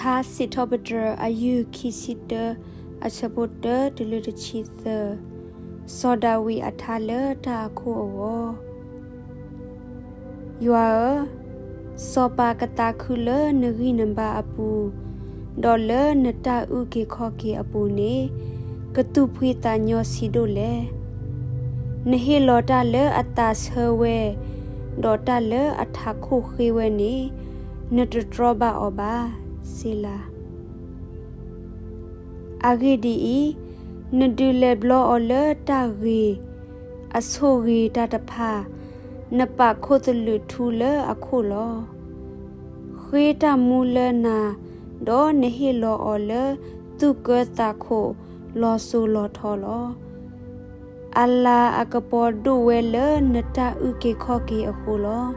ဖဲစံးထီၣ်ပတြၢၤ အယုၢ်ခံဆံတၢ, အဆၢဖိတၢတုၤလၢတဆံသၢ, စီၤဒၤဝံးအထါလၢတၢ်အခိၣ်အဂီၢ်. ယွၤဧၢ, စီၤပၤကသးခုလၢနဂံၢ်နဘါအပူၤ, ဒီးလၢနတၢ်အုၣ်က့ၤခီၣ်က့ၤအပူၤန့ၣ်, ကသူၣ်ဖှံသးညီဆံးဒိၣ်လဲၣ်. နဟ့ၣ်လီၤတၢ်လၢအသးဆၢဝဲ, ဒီးတၢ်လၢအထးခိၣ်ဃ့ဝဲန့ၣ်, နတတြီဘၣ်အီၤဘၣ်. စ့လၤ. အဂ့ၢ်ဒ်အံၤ, နဒုးလဲၤဘျီအီၤလၢတၢ်ဂ့ၤ, အဆိၣ်ဂ့ၤတၢ်တဖၣ်, နပာ်ခိၣ်သလုးထူလၢအခိၣ်လီၤ. ဃ့တၢ်မူလၢနၤ, ဒီးနဟ့ၣ်လီၤအီၤလၢသူၣ်ကၢသးခိၣ်လီၤစိၤလီၤထီလီၤ. အလၤအကပီၤဒိၣ်ဝဲလၢနတၢ်အုၣ်က့ၤခီၣ်က့ၤအဃိလီၤ.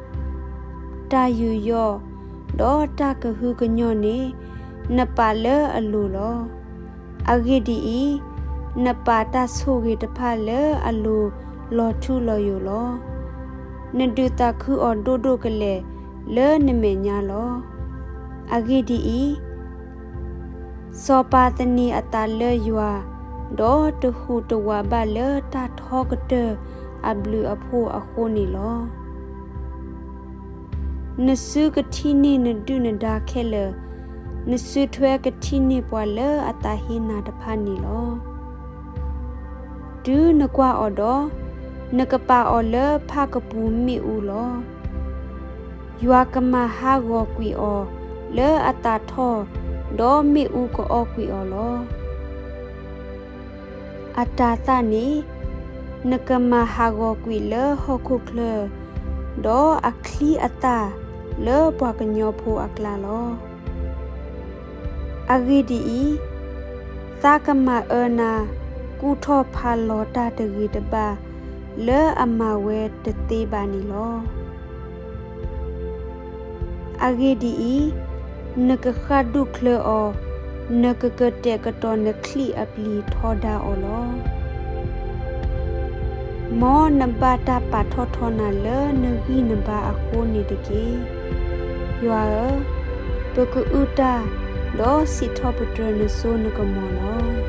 တၢ်ယူးယီၣ်, ဒီးတၢ်ကဟုကညီၢ်န့ၣ်, နပာ်လၢအလိၤလီၤ. အဂ့ၢ်ဒ်အံၤ, နပာ်တၢ်ဆိၣ်ဂ့ၤတဖၣ်လၢအလိၤလီၤထူလီၤယိာ်လီၤ. နဒုးသးခုအီၤဒိၣ်ဒိၣ်ကလဲာ်လၢနမဲာ်ညါလီၤ. အဂ့ၢ်ဒ်အံၤ, စီၤပၤသန့ၤအသးလၢယွၤ, ဒီးတဟူးတဝးဘၣ်လၢတၢ်ထီကတၢၢ်အဘျုးအဖှိၣ်အဃိန့ၣ်လီၤ. နစုကထံၣ်န့ၢ်နဒုၣ်နဒါခဲလၢာ်, နစုထွဲကထံၣ်န့ၢ်ပှၤလၢအသးဟ့နၤတဖၣ်န့ၣ်လီၤ. တုၤနကွၢ်အီၤဒီး, နကပာ်အီၤလၢဖၣ်ကပူၤမ့ၣ်အူလီၤ. ယွၤကမၤဟးဂီၤကွံာ်အီၤလၢအသးထီၣ်, ဒီးမ့ၣ်အူကအီၣ်ကွံာ်အီၤလီၤ. အတၤသၣ်န့ၣ်, နကမၤဟးဂီၤကွံာ်လၢဟီၣ်ခိၣ်ချၢ, ဒီးအချံအသၣ်လၢပှၤကညီဖိအကျါလီၤ. အဂ့ၢ်ဒ်အံၤ, သးကမၤအၢနၤကူၣ်ထီၣ်ဖးလီၤတၢ်တဂ့ၤတဘၣ်လၢအမၤဝဲတသ့ဘၣ်န့ၣ်လီၤ. အဂ့ၢ်ဒ်အံၤ, နကဃၣ်ဒူၣ်ချၢအီၤ, နကကတဲာ်ကတီၤနချံၣ်အပျံၤထီဒါအီၤလီၤ. မ်နဘၣ်တၢ်ပာ်ထီၣ်ထီနၤလၢနဂံၢ်နဘါအဃိန့ၣ်တက့ၢ်. ယွၤဧၢ, ပကအုၣ်တၢ်ဒီးစံးထီၣ်ပတြၢၤနစိနကမီၤလီၤ.